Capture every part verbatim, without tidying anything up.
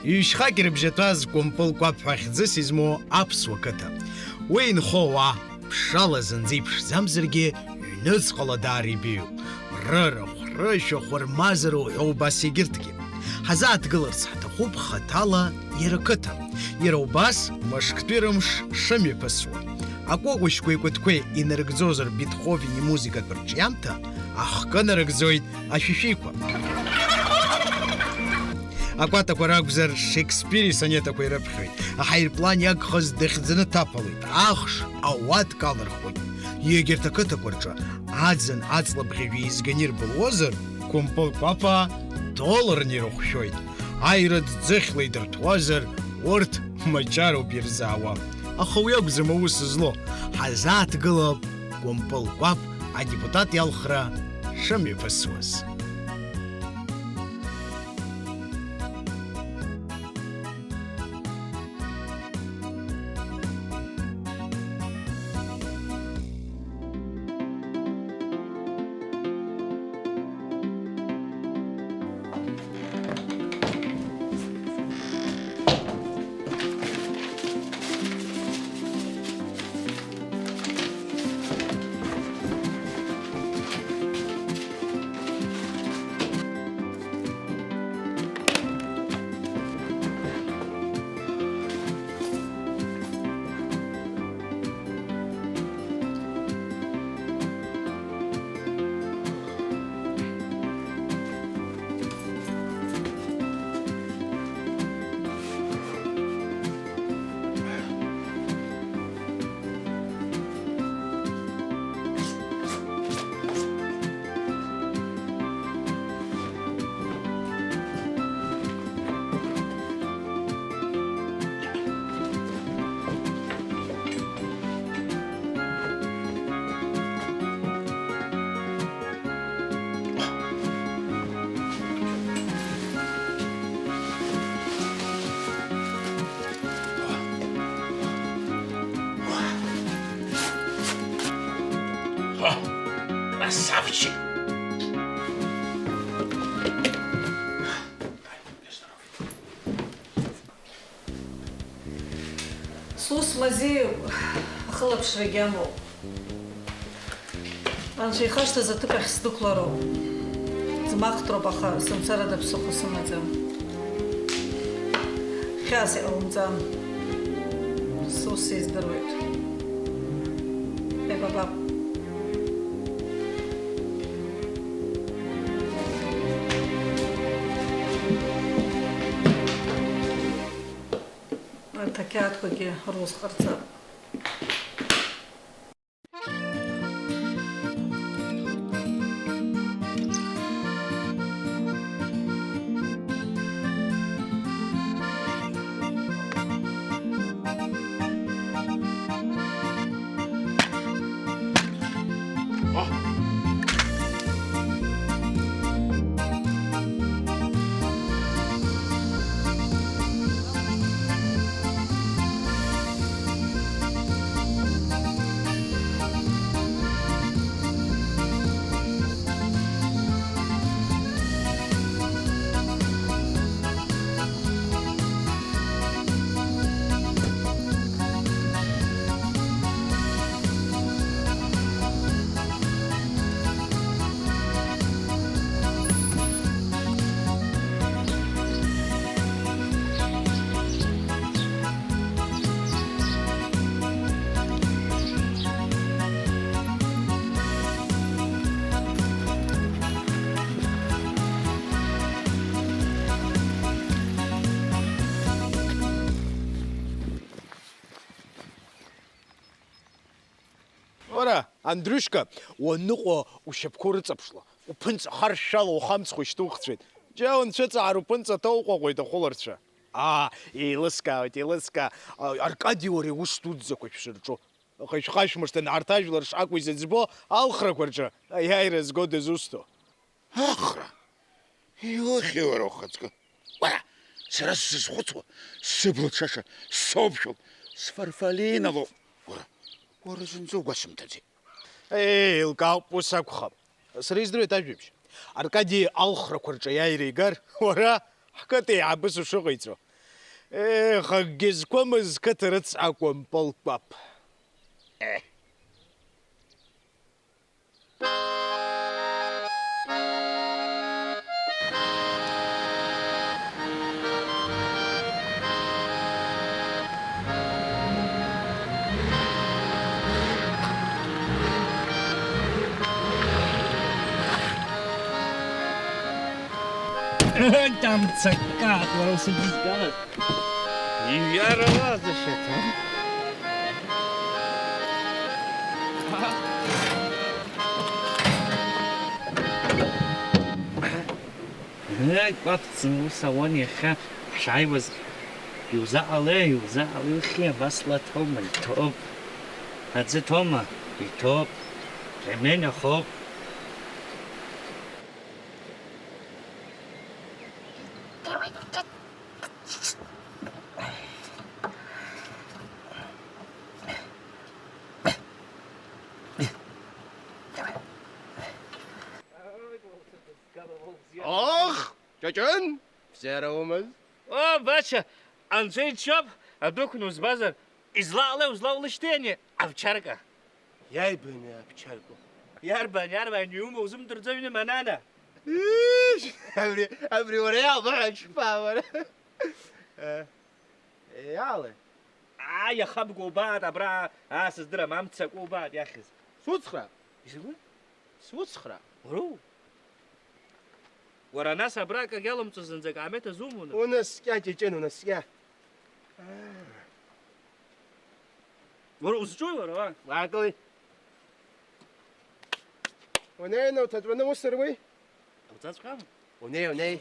Ҩышьхак ирыбжьаҭәаз Кәымпыл Кәаԥ ҳәа хьӡыс измоу аԥсуа қыҭа. Уи инхо ауаа, ԥшала зынӡа иԥшӡамзаргьы, ҩныҵҟала даара ибеиоуп. Рырахә, рышәахә, рмазара уҳәа убас егьырҭгьы. Ҳазааҭгыларц ҳҭахуп хаҭала иара қыҭа. Иара убас мышктәи рымш шымҩаԥысуа. Акәыкәышьқәеи акәытқәеи инарыгӡозар Бетховен имузыкатә рҿиамҭа, ахкы нарыгӡоит ашәишәиқәа. Акәатақәа ракәзар, Шекспир исонетақәа ирыԥхьоит. Аҳаирплан иагхаз дыхьӡаны дҭаԥалоит. Ахш ауатка алырхуеит. Егьырҭ ақыҭақәа рҿы аӡын аҵла бӷьажәы еизганы ирбылуазар, Кәымпыл Кәаԥаа долларны ирыхәшәоит. Аирыӡ ӡыхьла идырҭәуазар, урҭ мачароуп ирзаауа. Аха уи акәӡам аус злоу. Ҳазааҭгылап Кәымпыл Кәаԥ адепутат иалхра шымҩаԥысуаз. О, красавчик! Сус мазеиуп, ахылаԥшрагьы амоуп. Анцәа ихашҭыз аҭыԥ ахь сдәықәлароуп. Ӡмахтәроуп, аха сымцарада ԥсыхәа сымаӡам. Хьаас иҟалымҵан. Сус сиздыруеит. Еибабап. Арҭ ақьаадқәагьы рус ҟарҵап. Уара, Андрушка, уаныҟәо ушьапқәа урыҵаԥшла, уԥынҵа харшәшәала ухамҵхәа ишьҭухцәеит. Џьа унцәыҵаар уԥынҵа ҭоуҟәаҟәеит ахәыларцәа. Аа, еилыскаауеит, еилыскаа, а, Аркади уара иус дуӡӡақәа шәшырҿу. Аха ишәхашәмыршҭын, арҭ ажәлар шакәу изыӡбо алхрақәа рҿы аиааира зго дызусҭоу. Ахра! Илыхьи уара ухаҵкы? Уара, сара сзызхәыцуа, сыбла ҽаша, соуԥшәыл, сфарфалина лоуп. Уара, уара зынӡа угәасымҭаӡеит. Еи, еилкаауп, ус акәхап. Сара издыруеит ажәабжь. Аркади алхрақәа рҿы аиааира игар, уара, ҳқыҭа еиҳабыс ушыҟаиҵо. Ех, акгьы зқәымыз қыҭа рыц акәымпыл кәаԥ. Еҳ. Амцакаат, уара усыдызгалаз. Иҩарауазашьа ҭан. Ыы, кәаԥӡа ус ауан иахьа ҳшааиуаз. Иузаҟалеи, иузаҟалеи, ухьи, абас лаҭоума, иҭоуп. Аӡы ҭоума, иҭоуп. Пельмень ахоуп. Ах, Ҷыҷын, бзиара умаз? О, бача, анцәа иџьшьоуп, адәықәны узбазар, излаҟалеи узлаулышьҭеи ани авчарка? Иарбан аԥчарго? Иарбан, иарбан, иума узымдырӡои, ҩны манана? Ишь, абри, абри уара иалбаҳәа ҽԥа, уара. Э, иаалеи? Аа, иахабго убаат, абра, аа, сыздырам, амца акәу убаат иахьыз. Суцхраа? Изакәи? Суцхраа? Уара уу? Уара, нас абра акагьы алымҵо зынӡак аамеҭ азумуны? Унаскьа, Ҷыҷын, унаскьа. Уара узҿуи, уара, уа? Уаакыли. Унеины уҭаҵәаны ус руи? Уцаҵәҟьама? Унеи, унеи.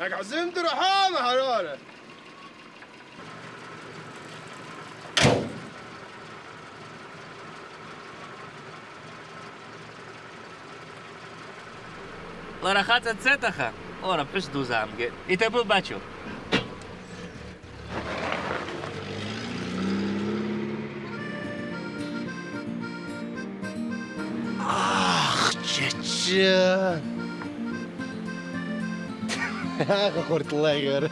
Ак ҳзымдыруа ҳама ҳара ара. Лара хаҵа дцеит, аха, лара ԥҳәыс дузаамгеит. Иҭабуп, бачо. Ах, Ҷыҷын! Аха хәырҭлаӷьыр!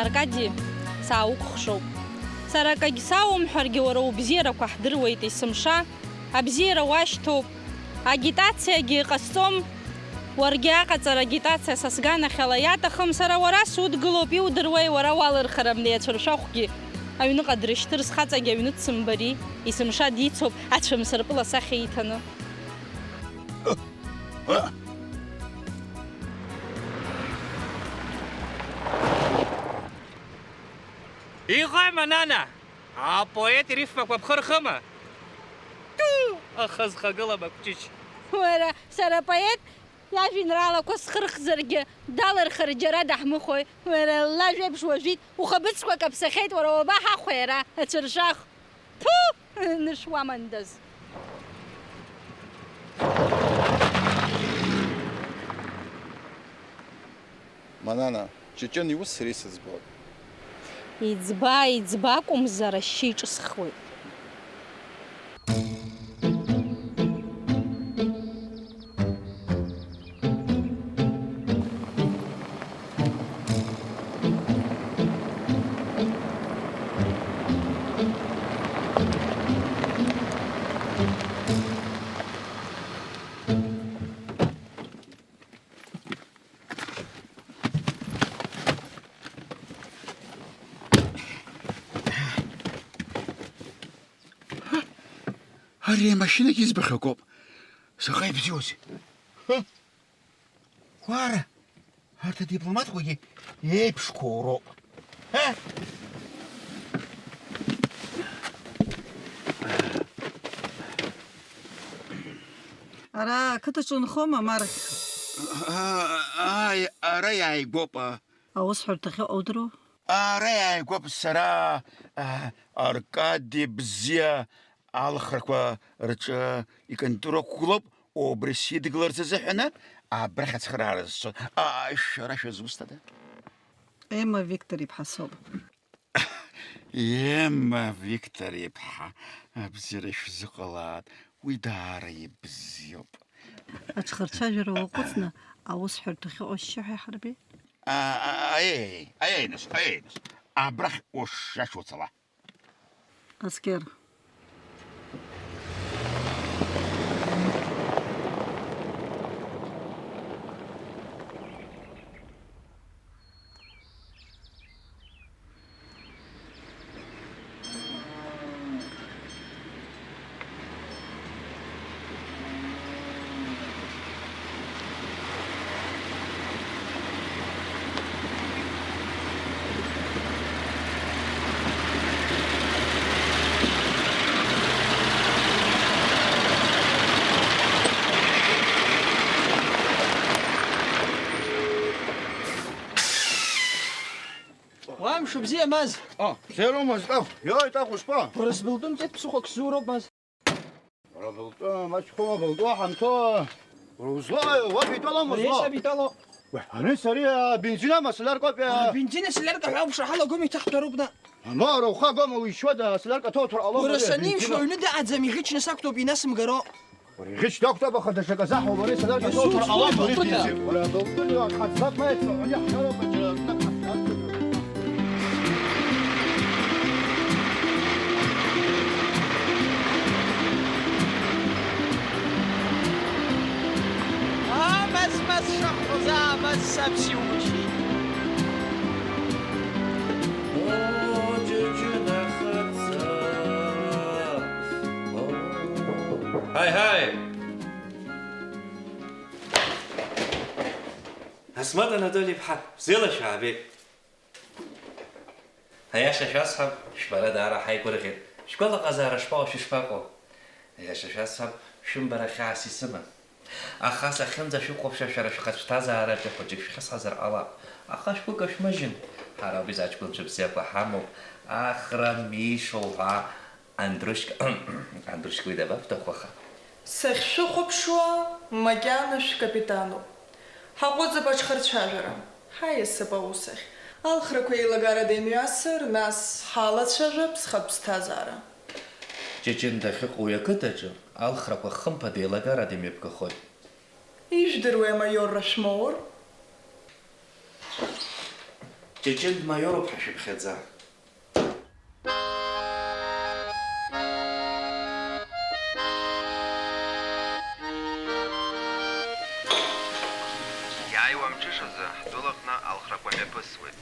Аркади, саауқәхшоуп. Сара акагь саумҳәаргьы, уара убзиарақәа ҳдыруеит, есымша абзиара уашьҭоуп. Агитациагьы ҟасҵом. Уаргьы аҟаҵара агитациа са сганахьала иаҭахым, сара уара судгылоуп, иудыруеи, уара уалырхарым, неицәыршәахәгьы аҩныҟа дрышьҭыр, схаҵагьы аҩны дсымбари, есымша дицуп, ацәымсырпыл асахьа иҭаны. Иҟои, Манана? Апоет ирифмақәа бхы рхыма? Ту! Аха зхагылам акәҷыҷ. Уара, сара апоет иажәеинраалақәа схырхзаргьы, далырхыр џьара даҳмыхәои? Уара, лажәеиԥш уажәит, ухаԥыцқәа каԥсахьеит, уара уабаҳахәеи ара, ацәыршәах? Ҭу! Нышуамандаз! Манана, Ҷыҷын иус сара исыӡбоит. Иӡба, иӡба акәымзар, ашьшьы иҿысхуеит. Ари амашьынагьы избахьоу акоуп. Заҟа ибзиоузеи! Ҳы! Уара, арҭ адипломатқәагьы еиԥшқәоу роуп. Ҳы! Ара ақыҭаҿы унхома, Марк? Ааи, ара иааигәоуп. Аусҳәарҭахь уҟоу удыруоу? Ара иааигәоуп сара, а, Аркади Бзиа алхрақәа рҿы иконтур ықәгылоуп, убри сидгыларц азыҳәаны абрахь ацхыраара сцоит. Ааи, шәара шәызусҭада? Емма Виктор иԥҳа соуп. Емма Виктор иԥҳа, абзиара шәзыҟалааит, уи даара ибзиоуп. Аҽхырцәажәара уаҟәыҵны, аусҳәарҭахь уҟазшьа ҳәа иҳарбеи? А, а, аиеи, аиеи, нас, аиеи, нас. Абрахь ушшашәо уцала. Аскер. Уа, мшыбзиа, Маз! А, бзиароума, Зтахә? Иои, Зтахә, ушԥа? Уара сбылтәымҵеит, ԥсыхәак сзуроуп, Маз. Уара былтәы, маҷхәы, былтәы ҳанҭо. Уара узлои, уаб итәалома, ари узло? Саб итәало. Уи, ани сари, а, бензин ама соляркоуп, а? Уара бензини асоляркеи ҳәа уԥшаҳала агәы иҭаҳтәароуп, на. Ама, уара ухы агәы ама уишьуада, асолярка ҭоуҭәар ҟалома, уара ари санимшьо бензин? Аҩны дааӡам, иӷьычны сақәтәоуп, инасымгаро. Уара иӷьычны дақәтәоуп, аха даҽаказы аҳ, уара асолярка исуҭар ҟалома, уара бензин. Уара былтәы, аӡӷаб маиц, уара иаҳҳәароуп, аџьара. Амаз-маз шаҳҳәоз аамаз саб сиумшьит. О, ҷыҷын ахаҵа. Ҳаи, ҳаи! Асмаҭ Анатоли-иԥҳа, бзиала шәаабеит. Аиаша шәасҳәап, шәбара даара ҳаигәырӷьеит. Шәгәалаҟазаара шԥаҟоу, шәышԥаҟоу? Аиаша шәасҳәап, шәымбара хьаас исымам. Аха сахьынӡашәыхәаԥшуа, шәара шәхатә ԥсҭазаараҿы хәыҷык шәхьысҳазар ҟалап. Аха шәгәы кашәмыжьын, ҳара абри аҷкәынцәа бзиақәа ҳамоуп. Ахра Мишо ҳәа Андрушька, Андрушька уи дабаԥҭаху аха? Сахьшәыхәаԥшуа, макьана шәкапитануп. Ҳаҟәыҵып аҽхырцәажәара. Ҳаиасып аус ахь. Алхрақәа еилагарада имҩасыр, нас ҳалацәажәап схатә ԥсҭазаара. Ҷыҷын дахьыҟоу уи ақыҭаҿы алхрақәа хымԥада еилагарада имҩаԥгахоит. Ижәдыруеи амаиорра шәмоур? Ҷыҷын дмаиоруп ҳәа шәыԥхьаӡа. Иааиуа амҽышазы ҳтәылаҟны алхрақәа мҩаԥысуеит.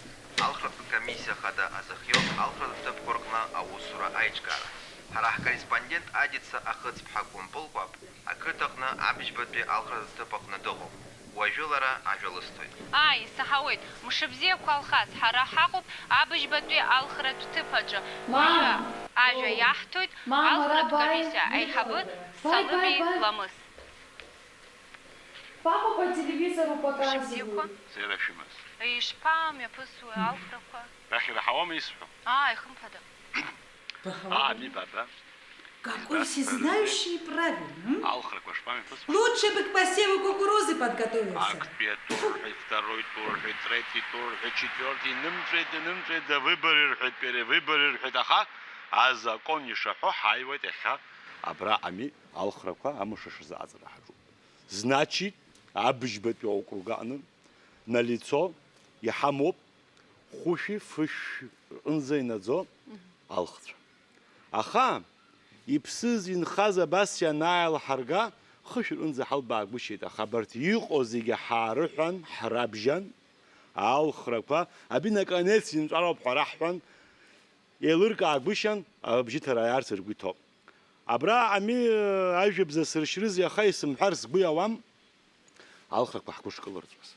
Алхратә комиссиа хада азыхиоуп алхратә ҭыԥқәа рҟны аусура аиҿкаара. Ҳара ҳкорреспондент Адица Ахыцԥҳа Кәымпыл-Кәаԥ ақыҭаҟны абыжьбатәи алхратә ҭыԥ аҟны дыҟоуп. Уажәы лара ажәа лысҭоит. Ааи, исаҳауеит, мшыбзиақәа Алхас, ҳара ҳаҟоуп абыжьбатәи алхратә ҭыԥ аҿы. Мам! Уажәы ажәа иаҳҭоит, мам, алхратә ара бааи, комиссиа аиҳабы бааи, бааи, Салыбеи бааи. Ламыс. Папа по телевизору показывает. Мшыбзиақәа? Сара шәымаз. Ишԥамҩаԥысуеи алхрақәа? Рахь ираҳауама исҳәо? Ааи, хымԥада. Баҳауама? Ами, баба. Какой всезнающий и правильный, м? Алхрақәа шԥамҩаԥысуа? Лучше бы к посеву кукурузы подготовился. Актәи атур ҳәа, второй тур ҳәа, третий тур ҳәа, четвёртый, нымҵәеит, нымҵәеит, да выборы рҳәеит, перевыборы рҳәеит, аха азакон ишаҳәо ҳааиуеит иахьа абра ами. Алхрақәа амш ашазы аҵара ҳаҿуп. Значит, абыжьбатәи округ аҟны налицо иҳамоуп хәышәи фышә рҟынӡа инаӡо алхцәа. Аха иԥсыз инхаз абас ианааилҳарга, хышә рҟынӡа ҳалбаагәышьеит, аха абарҭ иҟоу зегьы ҳаарыҳәан, ҳрабжьан, алхрақәа, абри наконец инҵәароуп ҳәа раҳҳәан, еилыркаагәышьан, абжьыҭара аиаарц ргәы иҭоуп. Абра ами, ажәабжь сыршьрыз иаха исымҳәар сгәы иауам, алхрақәа ҳгәышкылырҵәаз.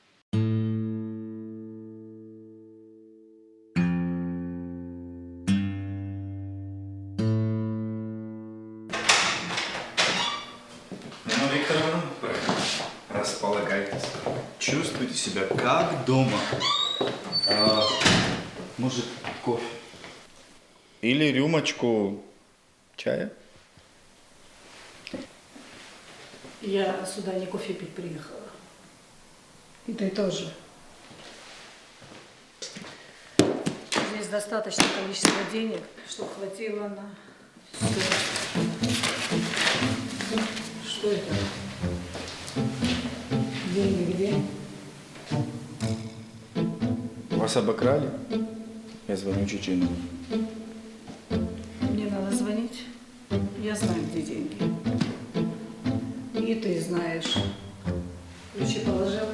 Нина Викторовна, Располагайтесь. Чувствуйте себя как дома. А, может, кофе? Или рюмочку чая? Я сюда не кофе пить приехала. И ты тоже. Здесь достаточное количество денег, чтобы хватило на... Что это? Деньги где? Вас обокрали? Я звоню Чечену. Мне надо звонить. Я знаю, где деньги. И ты знаешь. Ключи положил?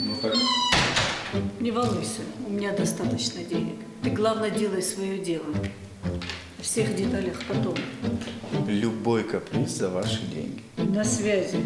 Ну так. Не волнуйся, у меня достаточно денег. Ты, главное, делай свое дело. О всех деталях потом. Любой каприз за ваши деньги. На связи.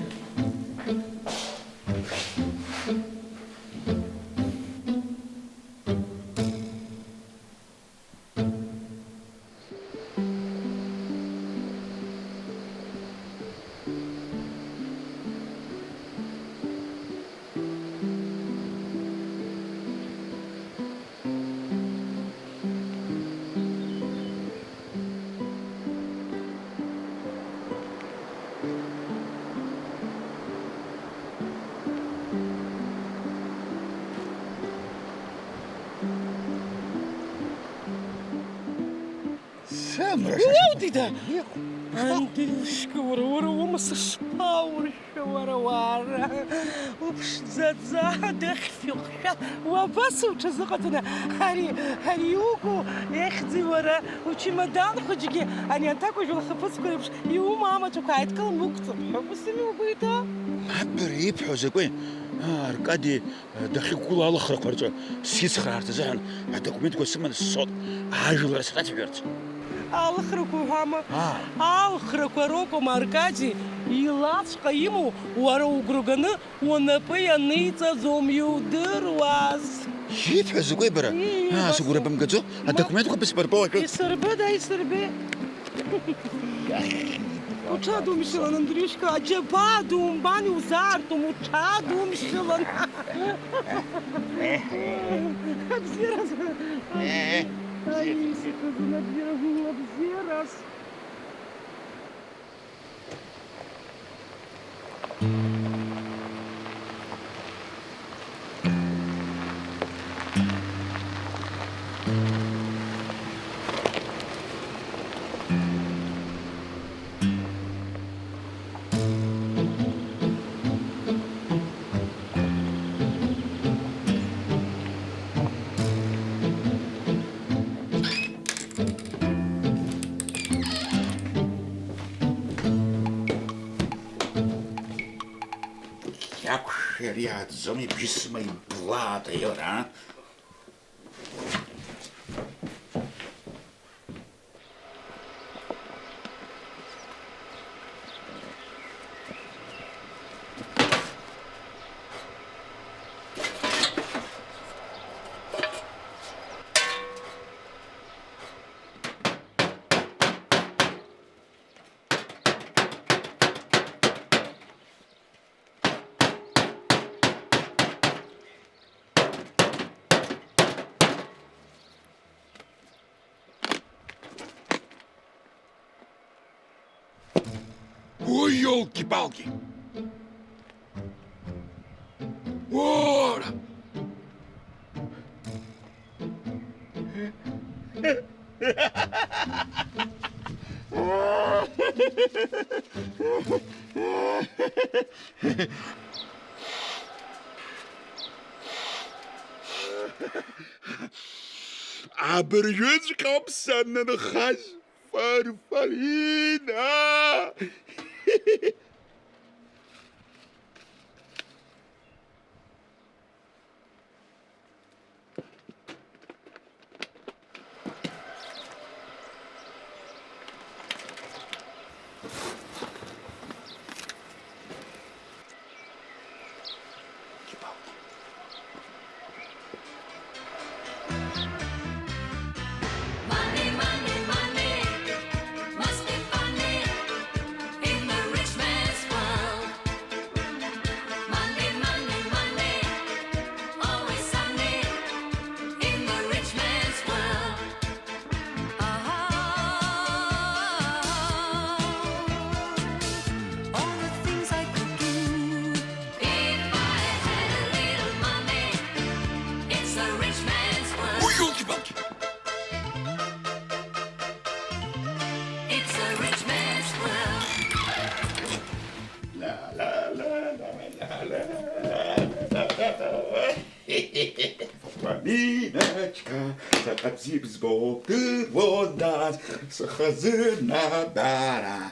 Самра, уау, шаша, дида! Иҟоу. Андрюшка, уара, уара уоума сышԥауршәа, уара, уара? Уԥшӡаӡа, дахьфҩыхшәа, уабацо уҽазыҟаҵаны? Ари, ари иуку, ихьӡи уара, учемодан хәыҷгьы, ани аҭакәажә лхаԥыцқәа реиԥш иума амаҭәақәа ааидкыланы уқәҵып ҳәа, ус ами угәы иҭоу? Мап, бара ибҳәо закәи? Аа, Аркади дахьықәгылоу алхрақәа рҿы сицхраарц азыҳәан адокументқәа сыманы сцот, ажәлар срацәажәарц. Алхрақәа уҳәама? Аа. Алхрақәа ракәым, Аркади, илаҵәҟьа имоу уара угәра ганы унапы ианиҵаӡом иудыруаз. Ибҳәо закәи бара? Ии, аа, сыгәра бымгаӡо, ма- адокументқәа бысбырбо уажәы. Исырбеит, исырбеит. Уҽадумшьылан, Андрюшка, аџьабаа думбан иузаартым, уҽадумшьылан. Абзиараз. Э, э, Ай, бзиа, бзиа. Сыказын абзиараз. Иақәшәар иааӡом, ибжьысма иблаада иара, а? Ой, ёлки-палки! Ора! Абыржәыҵәҟьоуп санынхаз, Фарфарина! Полиночка, заҟа бзиа бзбоу дыруоу нас, схазына бара.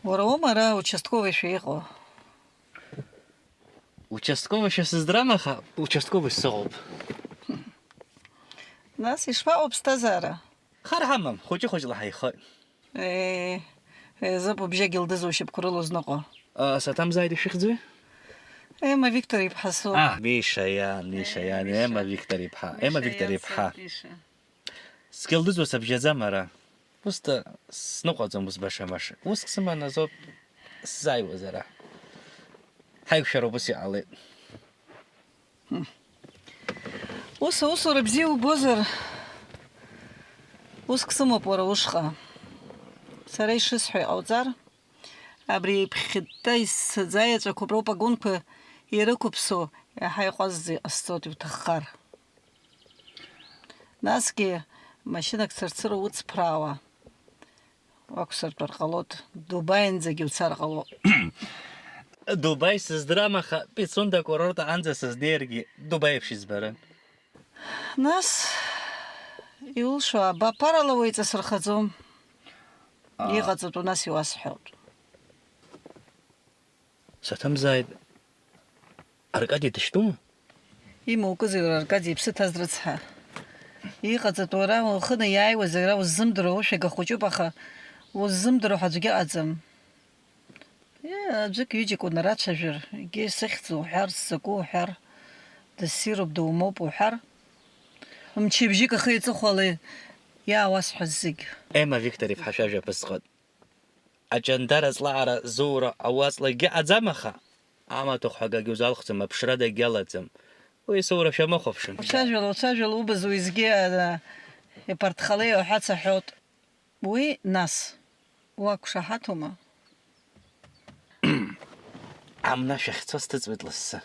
Уара уоума ара участковыишәа иҟоу? Участковыишәа сыздырам, аха участковый сыҟоуп. Нас ишԥаҟоу аԥсҭазаара? Хар ҳамам, хәыҷы-хәыҷла ҳаихоит. Е, еизоуп убжьы агьылдыз ушьапқәа рыла узныҟәо. А, саҭамзааит, ишәыхьӡуи? Ема Виктор иԥҳа соуп. А, Миша иан, Миша Е, иан, Миша. Ема Виктор иԥҳа, Ема Миша Виктор иан иԥҳа. Соуп, Миша. Сгьылдызуа сабжьаӡам ара. Усҭа сныҟәаӡом ус баша-баша. Уск сыман азоуп сзааиуаз ара. Ҳаиқәшәара убас иҟалеит. Ус аусура бзиа убозар, уск сымоуп уара ушҟа. Сара ишысҳәо иҟауҵар, абри еиԥхьытта иссаӡа иаҵәақәоуп роуп агәынқәа ирықәыԥсоу, иаҳа иҟәазӡа иҟасҵоит иуҭаххар. Насгьы машьынак цырцыруа уцԥраауа уақәсыртәар ҟалоит, Дубаинӡагьы уцар ҟалоит. Дубаи сыздырам, аха Пицунда акурорт аҟынӡа сызнеиргьы Дубаи еиԥш избарын. Нас, иулшо аба, ԥарала уаҩҵас рхаӡом. Аа. Иҟаҵатәу нас иуасҳәоит. Саҭамзааит, Аркади дышьтәума? Имоукызеи уара Аркади иԥсы ҭаз рыцҳа? Иҟаҵатәу ара ухы наиааиуаз ара уззымдыруа ушәага хәыҷуп, аха уззымдыруа ҳәа аӡәгьы ыҟаӡам. Е, аӡәык-ҩыџьак унарацәажәар, егьи сыхьӡ уҳәар, сзакәу уҳәар, дассируп, думоуп уҳәар, мчыбжьык ахи аҵыхәали иаауасҳәаз зегь. Ема Виктор-иԥҳа шәажәа ԥысҟоит. Аҷандара ҵлаара зура ауаҵлагьы аӡам, аха амаҭәахә ҳәагагьы узалхӡом, аԥшра дагьалаӡам. Уи саура шәамыхәаԥшын. Уцәажәала, уцәажәала, убз уеизгьы, а, ипартхалеи уҳәац аҳәот. Уи нас, уақәшаҳаҭума? Амна шәахьцо сҭыҵуеит лассы.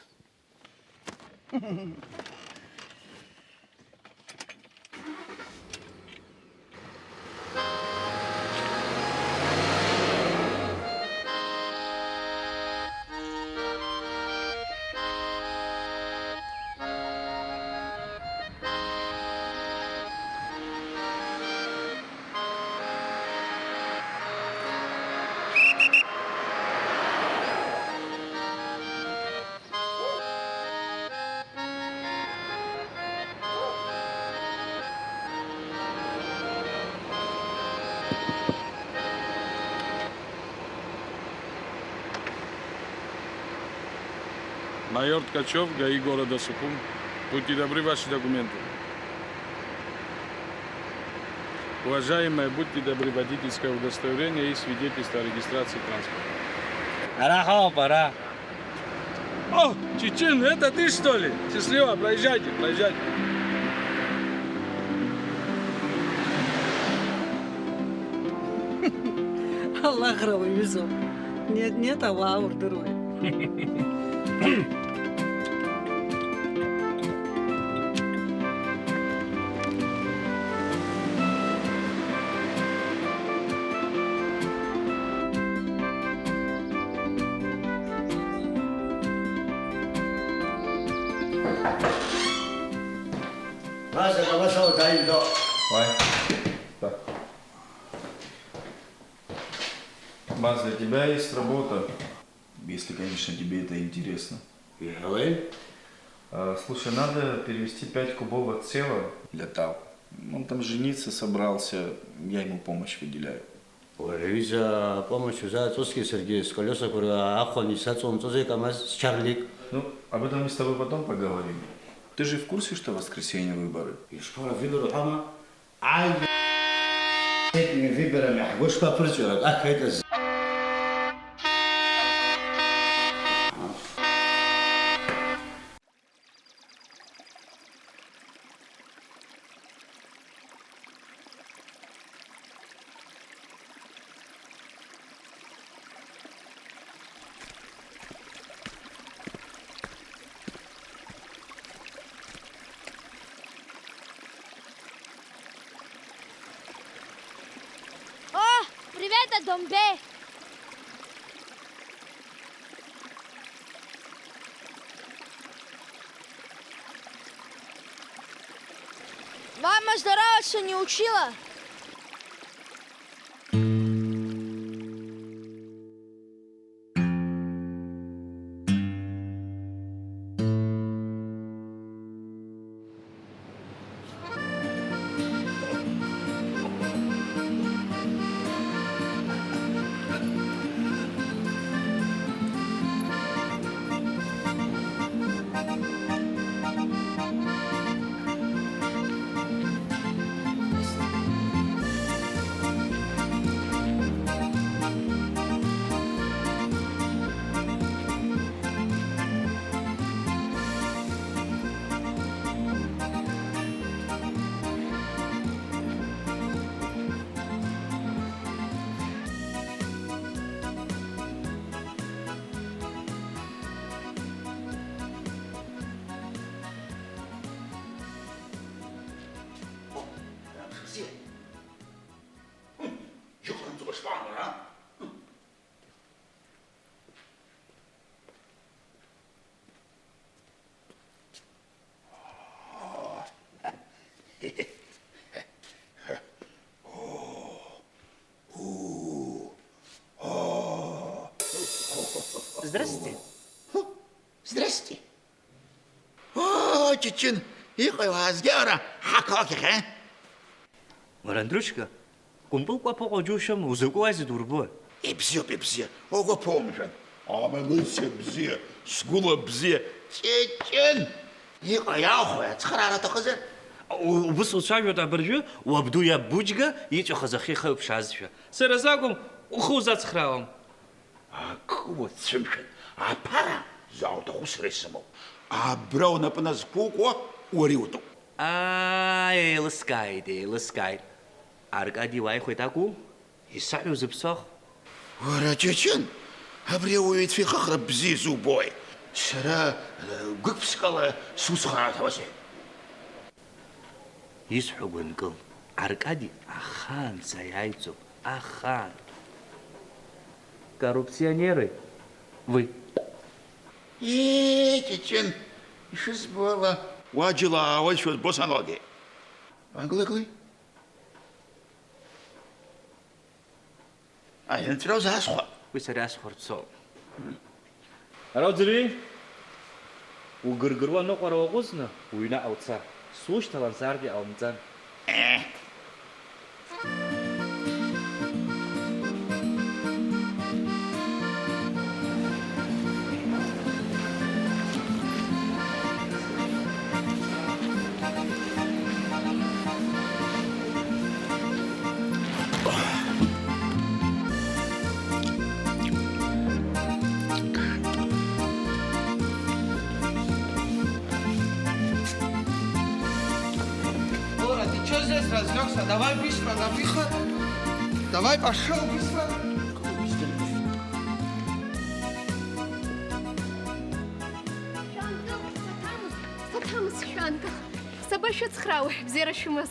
Майор Ткачев, ГАИ города Сухум. Будьте добры, ваши документы. Уважаемые, будьте добры, водительское удостоверение и свидетельство о регистрации транспорта. Ара ҳауп, ара. О, Чечен, это ты, что ли? Счастливо, проезжайте, проезжайте. Аллахра уаҩызоуп. Нет, нет, ауаа урдыруеит. Вася, давай сюда, дай, да. Давай. Так. Баз, для тебя есть работа. Если, конечно, тебе это интересно. Давай. А, слушай, надо перевести пять кубов отсева для Тау. Он там жениться собрался, я ему помощь выделяю. Уара, аҩыза, апомощь узааҵозҭгьы саргьы сколиосақәа рахәаны исаҵоумҵозеи, КамАЗ, счарлик? Ну, об этом мы с тобой потом поговорим. Ты же в курсе, что в воскресенье выборы? Ишԥара, выбор уҳәама? Аи, выборами ҳгәы шԥаԥырҵәо, ак аиҭаз. О, привет, Домбей! Мама здороваться не учила? Здравствуйте. Здрасте. Оо, Чачын, иҟои уаазгеи уара, ҳақалақь ахь, а? Уара, Андрушка, кәымпыл кәаԥ ыҟоу џьушьома, узакәу азы дурбои? Ибзиоуп, ибзиа, угәаԥоумшәан. Амилициа бзиа, сгәыла бзиа, Чачын! Иҟои иаахәои, ацхыраара аҭахызар? У-, убыс уцәажәоит абыржәы, уабду иаб Буџьга иҵәахыз ахы ихы ԥшаазшәа. Сара сакәым, ухы узацхраауам. Акы уацәымшәан, аԥара зауҭаху сара исымоуп. Абра унапы назқәукуа уара иутәуп. Аа, еилыскааит, еилыскааит. Аркади уааихәеит акәу? Исаҳәа узыԥсаху? Уара, Чачын, абри ауаҩы ицәихыхра бзиа зубои? Сара, э, гәык-ԥсыкала суцхраа ҭауазеи? Исҳәо гәынкыл, Аркади ахаанӡа иааиӡом, ахаан. Коррупционеры вы? Ии, Чачын, ишызбо ала, уаџьал аауазшәа збо саналгеит. Ааглеи, ааглеи. Аҳәынҵәра узаасхәап. Уи сара иасҳәарц ауп. Ара уӡырҩи? Угыргыруа аныҟәара уаҟәыҵны, уҩнаҟа уца. Сушьҭалан сааргьы ҟаумҵан. Э. Лора, ты чё здесь разлёгся? Давай быстро на выход. Давай, пошёл быстро. Шәаанкыл, саҭамыз, саҭамыз шәаанкыл. Сабашәыцхраауеи, бзиара шәымаз.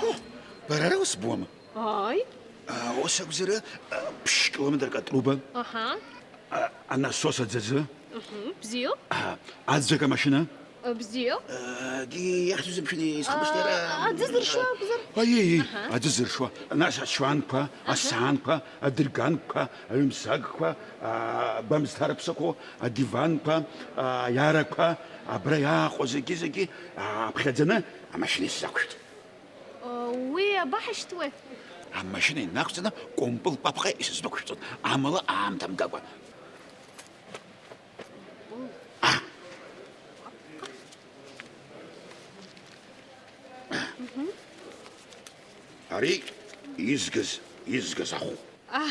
Ҳо, бара ара ус буама? Ааи. А, ус акәзар, а, ԥшь километрак атруба. Аҳа. А, анасос аӡаӡы. Мгм, бзиоуп. А, аӡак амашьына. А, бзиоуп. А, ди иахьӡузеи, мшәан, исхыбышьҭ иара? А, аӡы зыршо акәзар? Аиеи, аиеи, аҳа, аӡы зыршо. Нас ачуанқәа, аҳа, асаанқәа, адырганқәа, аҩымсагқәа, а, гәамсҭарԥсақәоу, адиванқәа, а, аиарақәа, абра иааҟоу зегьы-зегьы, а, ааԥхьаӡаны амашьына исзақәшәт. Уи абаҳашьҭуеи? Амашьына инақәҵаны Кәымпыл папҟа исыздәықәшәҵон, амала аамҭа мгакәа. А! Ари изгыз, изгыз ахә. А,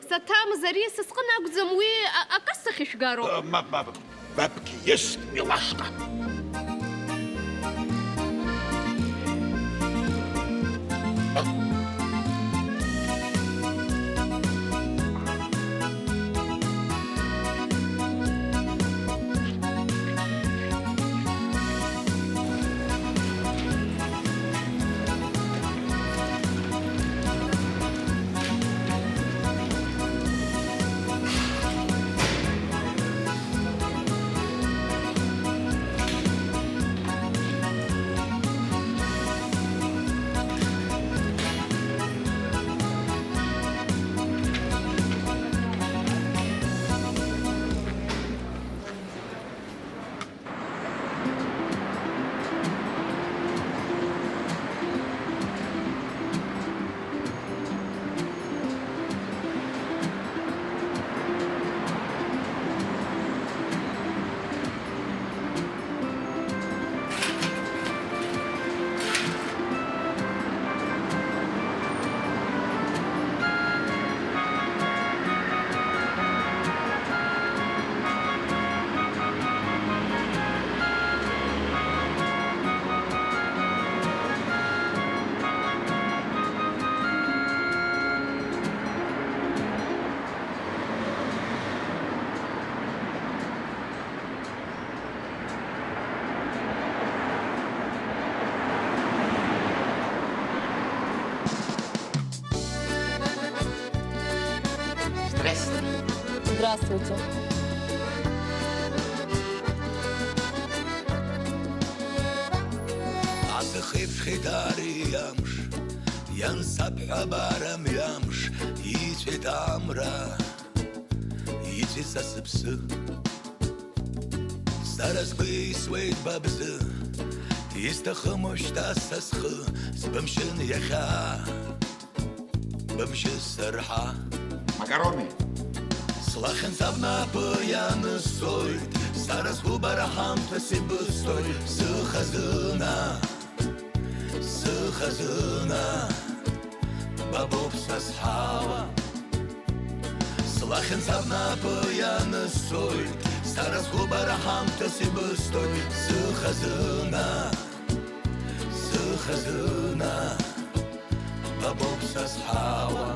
саҭамыз, ари са сҟын акәӡам, уи а-, акасса ахьышәгароуп. А, мап, мап, бабгьы ист, милашка. Здравствуйте. Здравствуйте. Аҵх еиԥшхеит ари амш, иансабҳәабара мҩамш, ицәеит амра, ицәеит са сыԥсы. Сара сгәы исуеит ба бзы, исҭахым уажәшьҭа са схы, сбымшьын иахьа, бымшьы сырҳа. Макароны. Слахьынҵа бнапы ианыссоит, сара сгәы бара ҳамҭас ибысҭоит, сыхазына, сыхазына, ба боуп са сҳауа. Слахьынҵа бнапы ианыссоит, сара сгәы бара ҳамҭас ибысҭоит, сыхазына, сыхазына, ба боуп са сҳауа.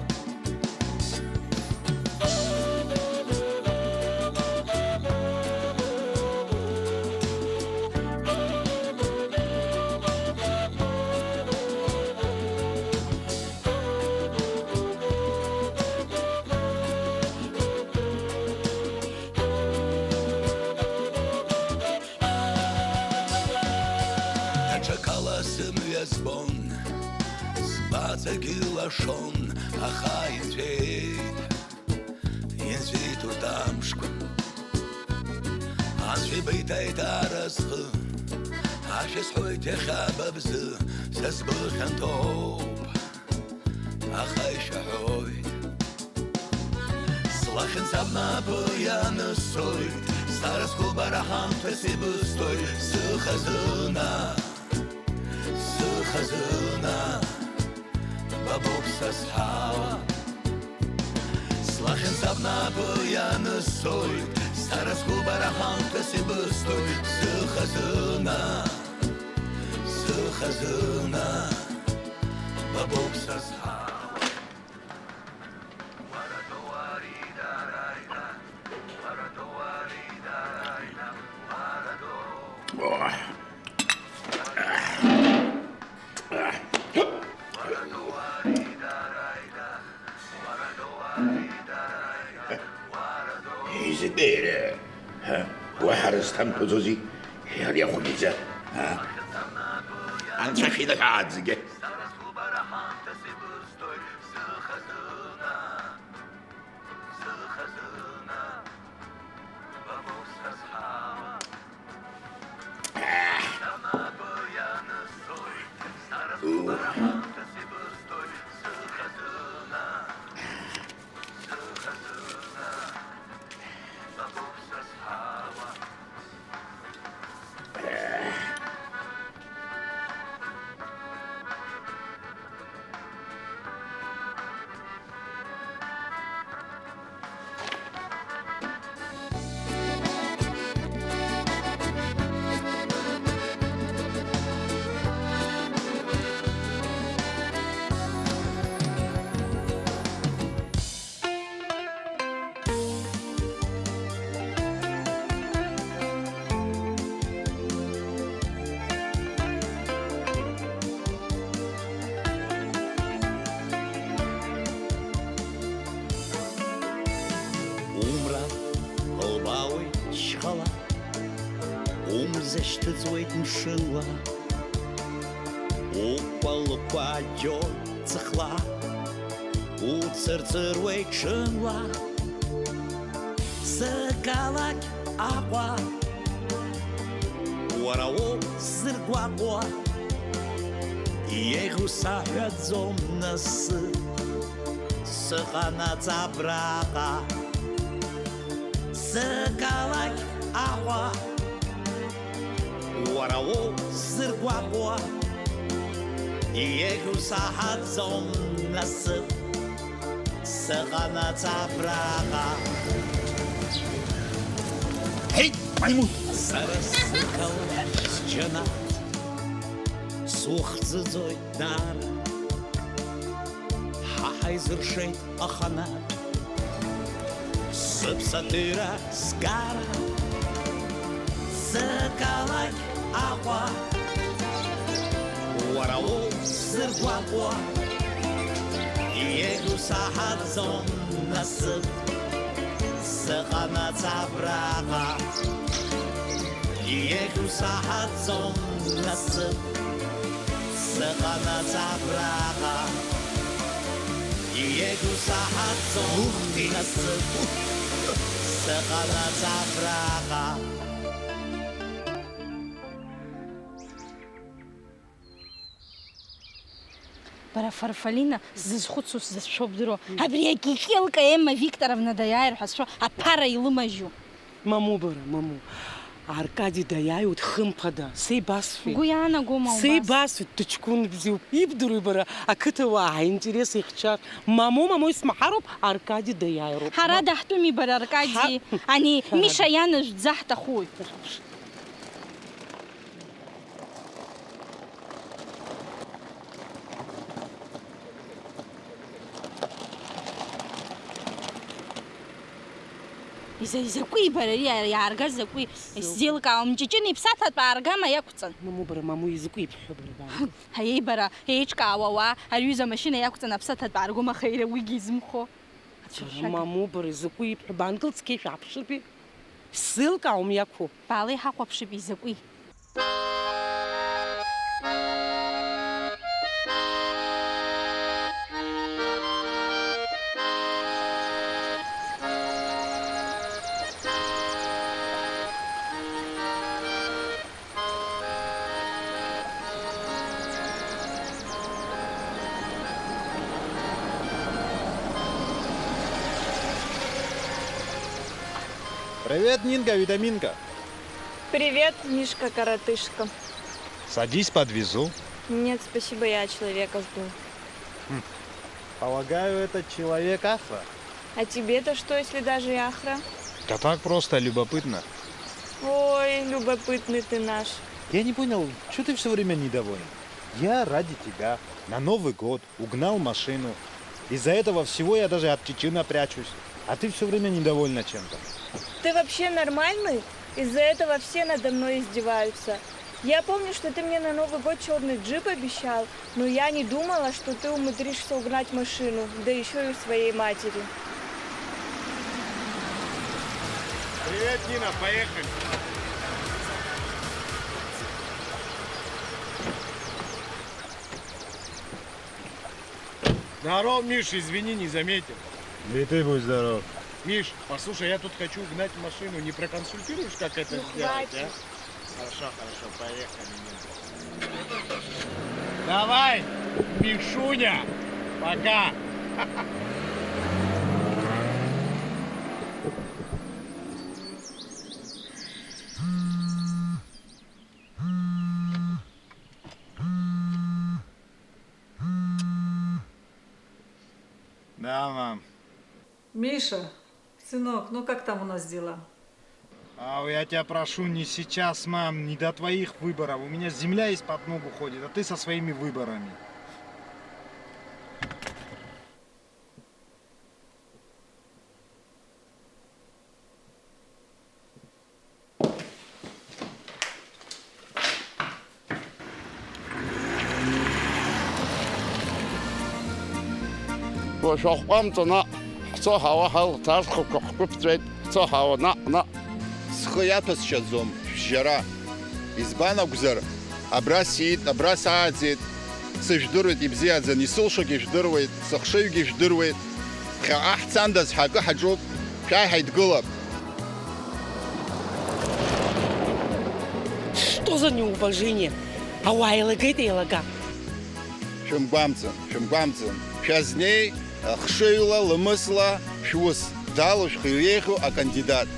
Даҽакала сымҩа збон, сгәаҵагьы лашон, аха инҵәеит, инҵәеит урҭ амшқәа. Анцәа ибеит аидара схы, ашәа сҳәоит иахьа ба бзы, са сгәы хьанҭоуп, аха ишәаҳәоит. Слахьынҵа бнапы ианыссоит, сара сгәы бара ҳамҭас ибысҭоит, сыхазына, сыхазына, ба боуп са сҳауа. Слахьынҵа бнапы ианыссоит, сара сгәы бара ҳамҭас ибысҭоит, сыхазына, сыхазына, ба боуп са сҳауа. Изатәи иара, ҳа, уаҳа рызҭамҭәаӡози, иара иахәгьы, ҳа? Анцәа шәинаҳәааӡагьы. Шьҭыҵуеит мшынла, укәалқәа џьоит ҵыхла, уцырҵыруеит ҽынла, сыкалақь Аҟәа, уара уоуп сзыргәаҟуа, иеиӷьу саҳәаӡом нас, сыҟанаҵ абраҟа, сыкалақь Аҟәа. Уара уоуп сзыргәаҟуа, иеиӷьу саҳаӡом насыԥ, сыҟанаҵ абраҟа. Ҳеит, маймун! Сара сықалақь сџьанаҭ, сухӡыӡоит даара, ҳа ҳаизыршеит аханатә, сыԥсаҭыра сгара, сыкалақь Аҟәа, уара уоуп сзыргәаҟуа, иеиӷьу саҳаӡом насыԥ, сыҟанаҵ абраҟа, иеиӷьу саҳаӡом насыԥ, сыҟанаҵ абраҟа. Иеиӷьу саҳаӡом насыԥ, сыҟанаҵ абраҟа. Бара, Фарфалина, сзызхәыцуа сзацәшәо бдыруа. Абри акьыкьылка Емма Викторовна даиааир ҳәа сшәо, аԥара илымажьу. Мамоу бара, мамоу. Аркади даиааиуеит, хымԥада. Сеибасҳәеит. Бгәы иаанагома убас? Сеибасҳәеит, дыҷкәын бзиоуп. Ибдыруеи бара, ақыҭауаа ҳаинтерес ихьчар? Мамоу, мамоу, исмаҳароуп, Аркади даиааироуп. Ҳара даҳтәыми бара, Аркади? Ҳа-, ани ҳа-, Миша ианажә дзаҳҭахуи? Иза-, изакәи бара ари иа-, иааргаз закәи? Сзеилкаауам, Ҷыҷын иԥсаҭатә ааргама иақәҵан? Мамоу бара, мамоу, изакәи ибҳәо бара, бан? Ҳаиеи бара, еиҿкаауа ауаа, ари ҩыза амашьына иақәҵан аԥсаҭатә ааргом, аха иара уигьы изымхо. Ацәыршәага. Мамоу бара, изакәи ибҳәо, баангыл цқьа шәааԥшыртәи? Сзеилкаауам иақәу. Баала иҳахәаԥшып, изакәи? Привет, Нинка, витаминка. Привет, Мишка-коротышка. Садись, подвезу. Нет, спасибо, я человека жду. Хм. Полагаю, этот человек Ахра? А тебе-то что, если даже и Ахра? Да так просто, любопытно. Ой, любопытный ты наш. Я не понял, чё ты всё время недоволен? Я ради тебя на Новый год угнал машину. Из-за этого всего я даже от Чечена прячусь. А ты всё время недовольна чем-то. Ты вообще нормальный? Из-за этого все надо мной издеваются. Я помню, что ты мне на Новый год чёрный джип обещал, но я не думала, что ты умудришься угнать машину, да ещё и у своей матери. Привет, Нина, поехали. Здоров, Миш, извини, не заметил. Да и ты будь здоров. Миш, послушай, я тут хочу угнать машину, не проконсультируешь, как это сделать, а? Ну, хватит. Хорошо, хорошо, поехали, Нина. Давай, Мишуня, пока. Да, мам. Миша, сынок, ну как там у нас дела? Ау, я тебя прошу, не сейчас, мам, не до твоих выборов. У меня земля из-под ног уходит, а ты со своими выборами. Уашәахәҟәамҵо наҟ, ҳцо ҳауа ҳалҭ, ашьхақәа ҳқәыԥҵәеит, ҳцо ҳауа наҟ, наҟ. Схы иаҭәасшьаӡом шәжьара. Избан акәзар, абра сиит, абра сааӡеит, сыжәдыруеит ибзиаӡаны, исылшогьы жәдыруеит, сыхшыҩгьы жәдыруеит. Ԥхьаҟа ҳцандаз ҳакы ҳаҿуп, шәааи ҳаидгылап. Что за неуважение? Ауаа еилагеит еилага. Шәымгәамҵын, шәымгәамҵын. Шәазнеи, хшыҩла, ламысла, шәус далоу шәхы иреиӷьу акандидат.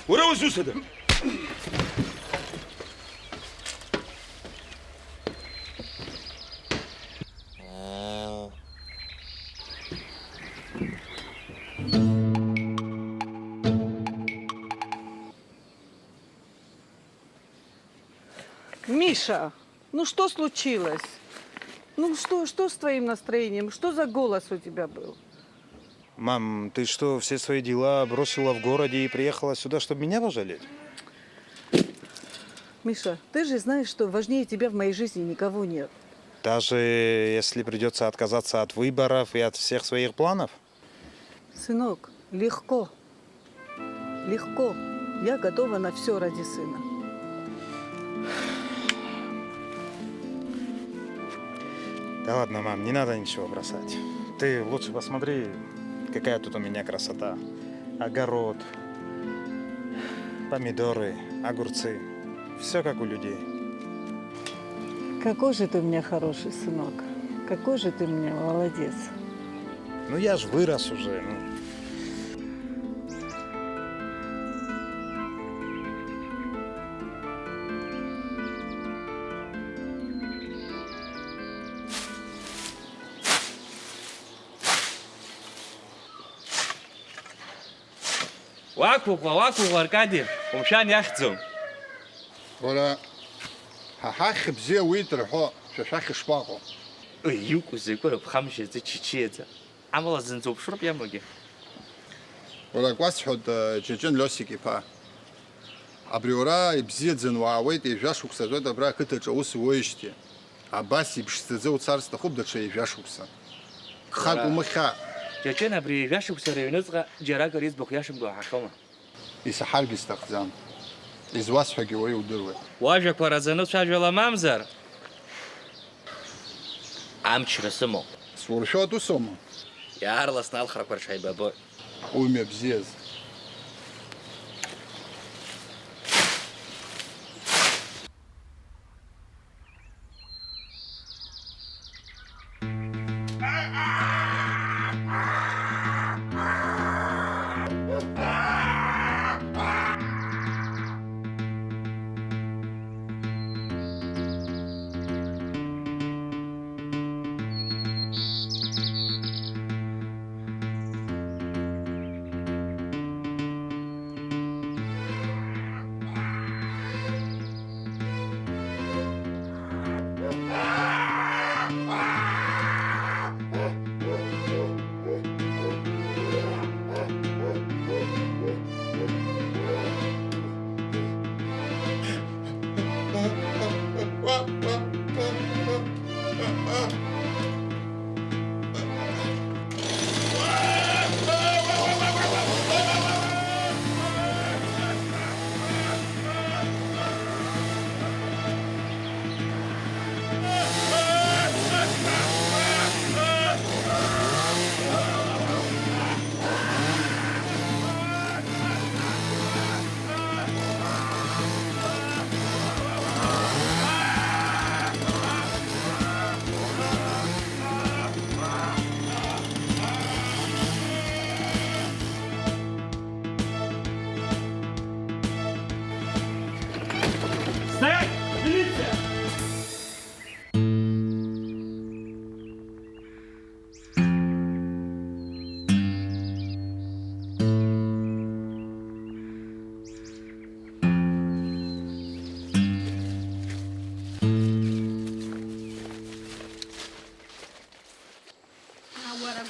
Уара узусҭада? Миша, ну что случилось? Ну что, что с твоим настроением? Что за голос у тебя был? Мам, ты что, все свои дела бросила в городе и приехала сюда, чтобы меня пожалеть? Миша, ты же знаешь, что важнее тебя в моей жизни никого нет. Даже если придется отказаться от выборов и от всех своих планов? Сынок, легко. Легко. Я готова на всё ради сына. Да ладно, мам, не надо ничего бросать. Ты лучше посмотри, какая тут у меня красота. Огород, помидоры, огурцы. Всё как у людей. Какой же ты у меня хороший сынок. Какой же ты у меня молодец. Ну я ж вырос уже, ну. Уақәыӷәӷәа, уақәыӷәӷәа, Аркади, умшәан, иахьӡом. Уара, ҳа ҳахь бзиа уит рҳәо, шәа шәахь ишԥаҟоу? Ыы, иукәу закәу рыԥхамшьаӡа, чычиаӡа. Амала зынӡа уԥшроуп иамоугьы. Уара, ак уасҳәоит, Ҷыҷын Лиосик иԥа. Абри уара ибзиаӡаны уаауеит, ҩажәа шықәса аҵуеит абра ақыҭаҿы аус уоуижьҭеи. Абас иԥшӡаӡа уцар сҭахуп даҽа ҩажәа шықәса. Гхак Уара, умыхьаа. Ҷыҷын, абри ҩажәа шықәса рыҩныҵҟа џьаракыр иӡбахә иашамкәа уаҳахьоума? Исаҳаргьы сҭахӡам. Изуасҳәогьы уаҩы удыруеит. Уажәақәа раӡаны уцәажәала, мамзар? Амчра сымоуп. Суршәоит, усоума? Иаарласны алхрақәа рҽаибабоит. Умҩа бзиаз.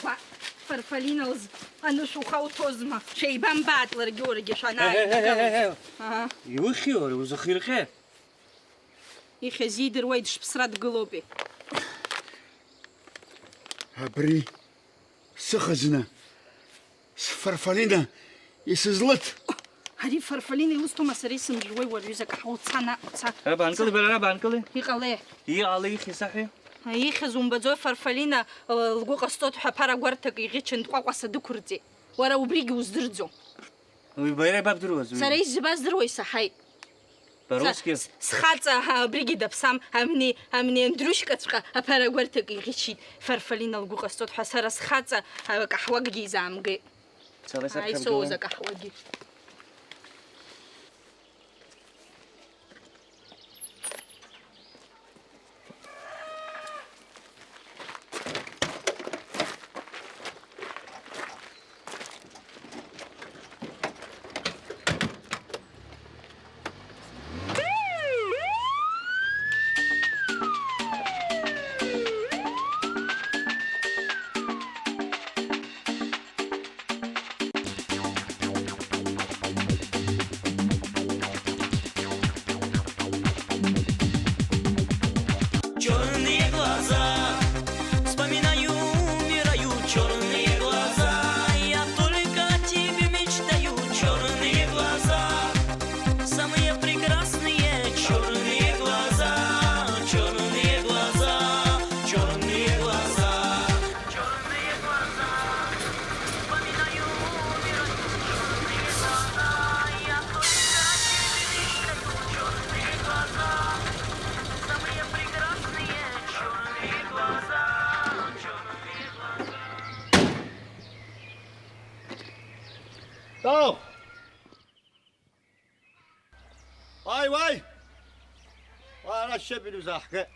Ба, Фарфалина лзы анышә ухауҭозма? Шәеибамбааит ларгьы уаргьы шәанааидгылаз. Ҳе, ҳе, ҳе, ҳе, ҳе. Аҳа. Иухьи уара, узахирҟьеи? Ихьыз иидыруеи, дышԥсра дгылоупеи? Абри сыхазна, сфарфалина, исызлыҭ. Ари фарфалина илысҭома, сара исымжәуеи, уара, ҩызак, аҳ, уца, наҟ, уца. Раба, анкылеи, бара, раба, анкылеи. Иҟалеи? Иҟалеи, ихьи саҳәеи? Ихьыз умбаӡои, фарфалина, лгәы ҟасҵоит ҳәа аԥара гәарҭак иӷьычын, дҟәаҟәаса дықәырҵеит. Уара убригьы уздырӡом. Уи бара ибабдыруаз, уи? Сара исзыбаздыруа исаҳаит. Бароски? Са-, с-, схаҵа, ҳа, абригьы даԥсам, амни, амни Андрушькаҵәҟьа аԥара гәарҭак иӷьычит, фарфалина лгәы ҟасҵоит ҳәа сара схаҵа, а, акаҳуакгьы изаамгеит. Цала исаԥхьа. Ааи, соуз бгылан. Акаҳуагьы. Чёрные глаза, вспоминаю, умираю, чёрные глаза. Я только о тебе мечтаю, чёрные глаза, самые прекрасные чёрные глаза, чёрные глаза, чёрные глаза. Тау! Уааи, уааи! Уа, ара ашьшьыҳәа иузаҳгеит.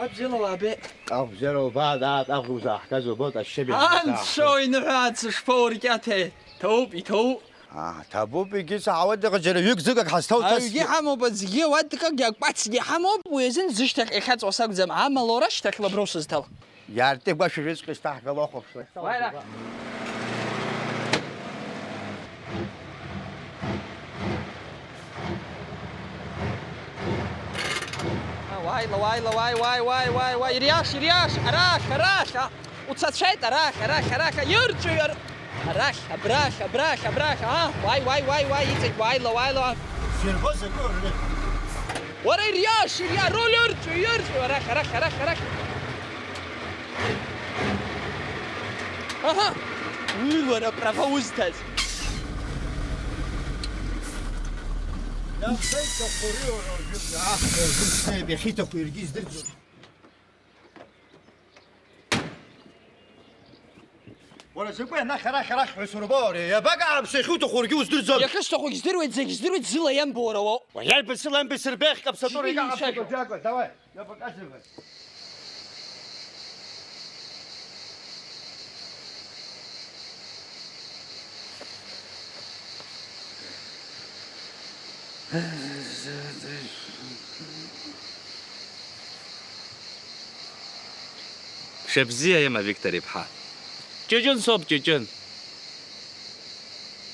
Абзиала уаабеит. Ахә бзиара убааит, ааит, ахә иузаҳгаз убоит, ашьшьыҳәа иузаҳгеит. Анцәа иныҳәааит, сышԥоуркьаҭеи! Ҭоуп, иҭоу. Аа, ҭабуп, егьи саҳауеит, аха џьара ҩык-зык ак ҳазҭоу. Аҩгьы ҳамоуп, аӡгьы, уа дкык, акәацгьы ҳамоуп, уи азын зышьҭахь иахьаҵуа сакәӡам, амала уара шьҭахьла аброу сызҭал. Иарты гәашәа рыцҟьа ишҭаҳгало ахәаԥшла. Уара! Уааила, уааила, уааи, уааи, уааи, уааи, уааи, ириаш, ириаш, арахь, арахь, а, уцацәеит, арахь, арахь, арахь, а, ирҿыҩ, ар-, арахь, абрахь, абрахь, абрахь, а, уааи, уааи, уааи, уааи, иҵегь уааила, уааила, уааи. Фербо закон, ры. Уара ириаш, ириа, руль ырҿыҩ, ирҿыҩ, арахь, арахь, арахь, арахь. Аҳа! Уи уара права узҭаз. Иахьиҭаху иаргьы издырӡом. Уара закәи анахь арахь арахь ҳәа сурбо, ари иабакаамсо иахьуҭаху уаргьы уздырӡом. Иахьысҭаху здыруеит, зегь здыруеит, зыла иамбо уара уоуп. Уаҳа иарбан сыла амбеи сырбеи ахькаԥсатәу. Шьыри рикаамсо ишәаҳәо. Иаго, давай. Шәыбзиа, Ема Виктор-иԥҳа. Ҷыҷын соуп, ҷыҷын.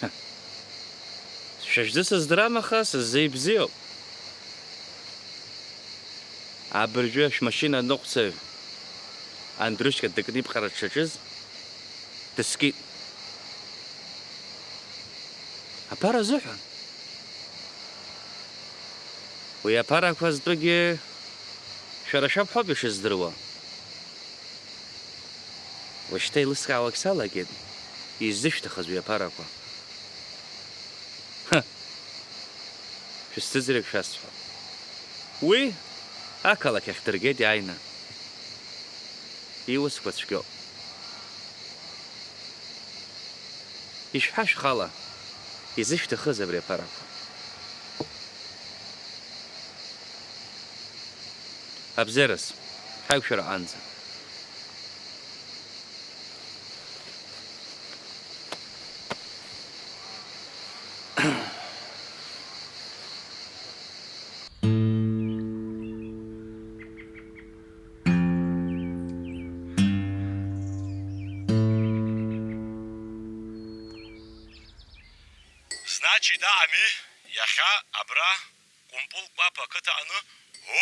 Ҳа. Шәа шәзы сыздырам, аха сыззы ибзиоуп. Абыржәы шәмашьына аныҟәцаҩ Андрушька дыкны иԥҟара дшаҿыз, дыскит. Аԥара азыҳәан. Уи аԥарақәа зтәыгьы шәара шәаб ҳәоуп ишыздыруа. Уажәшьҭа еилыскаауагь салагеит, изышәҭахыз уи аԥарақәа. Ҳы! Шәысзыӡырҩ ак шәасҳәап. Уи ақалақь ахь дыргеит иааины. Иусқәа цәгьоуп. Ишәҳәа шәхала, изышәҭахыз абри аԥарақәа. Абзиараз, ҳаиқәшәараҟынӡа. Ҷыда ами, иахьа абра Кәымпыл Кәаԥ ақыҭаҟны,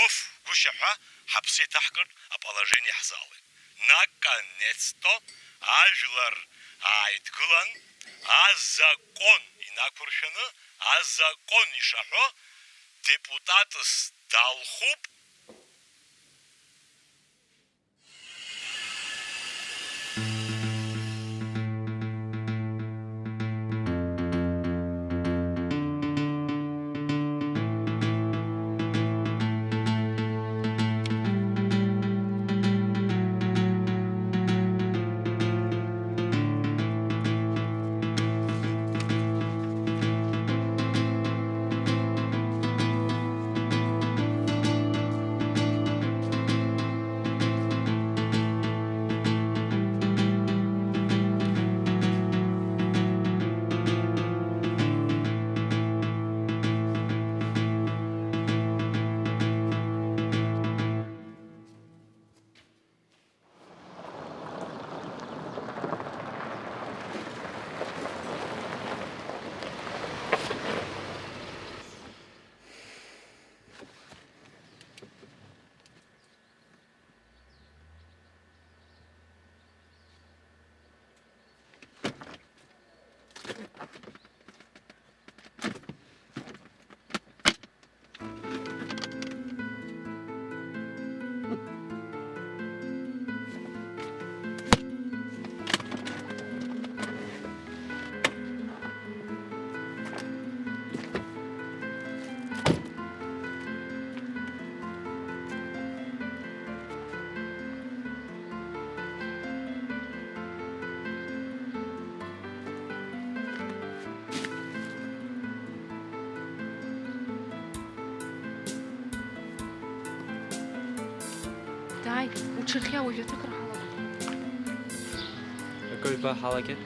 оф, гәышьа ҳәа ҳаԥсы еиҭаҳкыртә аположение ҳзаауеит. Наконец-то ажәлар ааидгылан, азакон инақәыршәаны, азакон ишаҳәо, депутатс далхуп. Дааи, уҽырхиа, уажә аҭыԥра ҳалагоит. Акы ҩба ҳалагеит.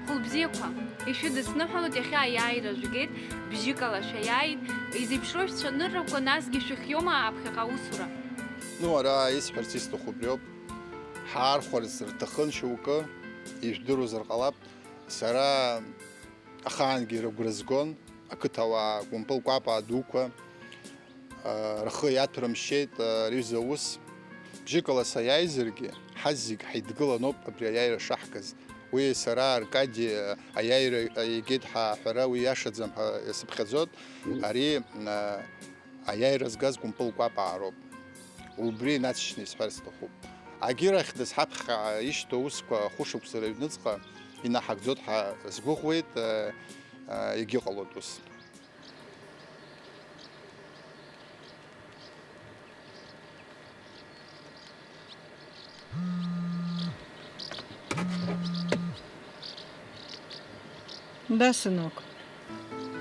Хәылбзиақәа, ишәыдысныҳәалоит иахьа аиааира жәгеит, бжьыкала шәаиааит, изеиԥшроу шәцәаныррақәа, насгьы шәыхиоума ааԥхьаҟа аусура? Ну, ара исҳәарц исҭаху убриоуп. Ҳаархәарц рҭахын шьоукы, ижәдыруазар ҟалап. Сара ахаангьы рыгәра згон, ақыҭауаа, Кәымпыл Кәапаа дуқәа, а, рхы иаҭәарымшьеит, а, рҩыза аус. Бжьыкала саиааизаргьы, ҳазегь ҳаидгыланоуп абри аиааира шаҳгаз. Уи сара, Аркади, а, аиааира, а, игеит ҳәа аҳәара уи иашаӡам ҳәа сыԥхьаӡоит. Ари, а, аиааира згаз Кәымпыл Кәапаа роуп. Убри инаҵшьны исҳәар сҭахуп. Агьырахь дызҳаԥхьа ишьҭоу аусқәа хәышықәса рыҩныҵҟа инаҳагӡоит ҳәа сгәыӷуеит, э, э, егьыҟалоит ус. Да, сынок.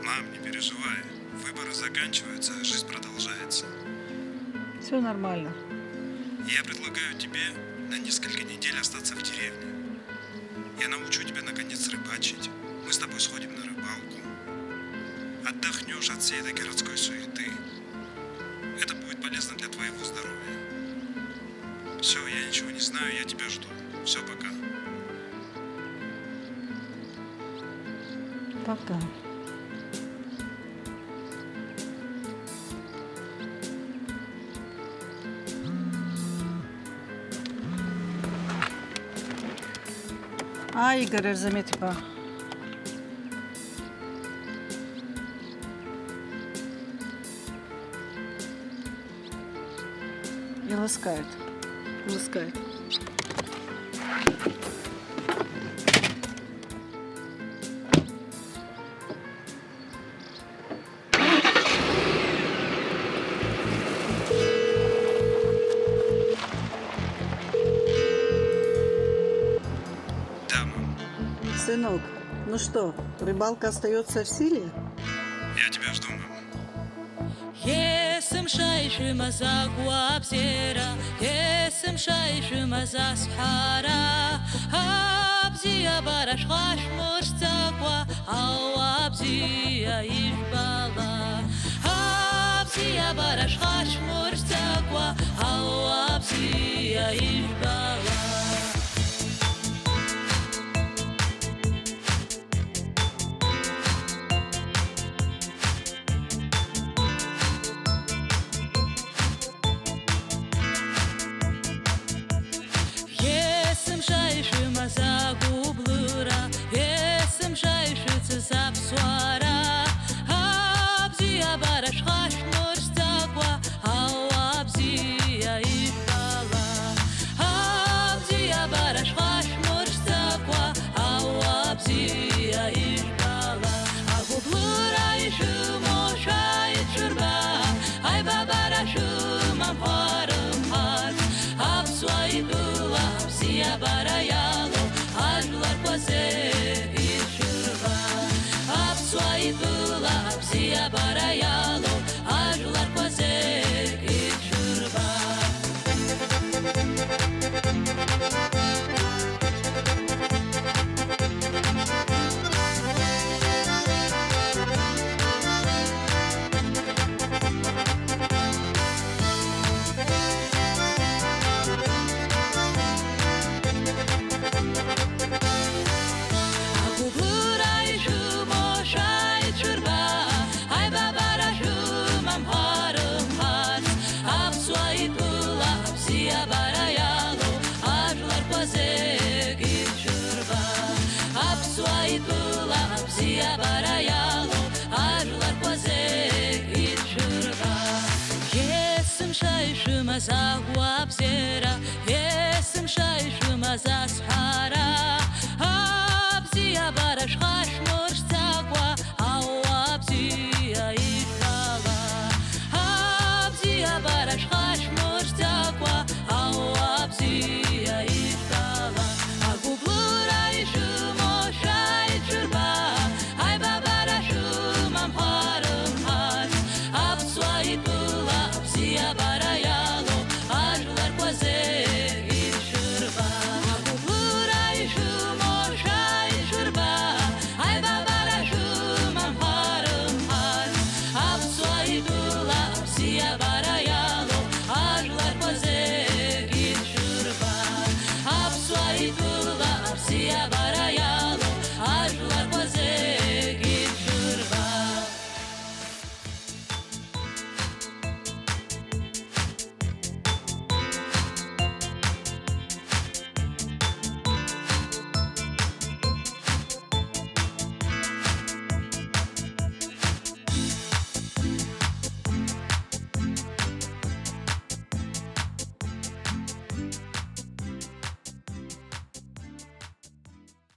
Мам, не переживай. Выборы заканчиваются, а жизнь продолжается. Всё нормально. Я предлагаю тебе на несколько недель остаться в деревне. Я научу тебя, наконец, рыбачить. Мы с тобой сходим на рыбалку. Отдохнёшь от всей этой городской суеты. Это будет полезно для твоего здоровья. Всё, я ничего не знаю, я тебя жду. Всё, пока. Пока. А, Игорь Арзамет-иԥа. Илыскааит. Илыскааит. Да, мам. Сынок, ну что, рыбалка остаётся в силе? Я тебя жду, мам. Есымша ишәымаз агәабзиара, есымша ишәымаз асҳәара, абзиабара шәхашәмыршӡакәа, ауаа бзиа ижәбала. Абзиабара шәхашәмыршӡакәа, ауаа бзиа ижәбала. Закәу абзиара, есымша ишәымаз азҳәара, абзиабара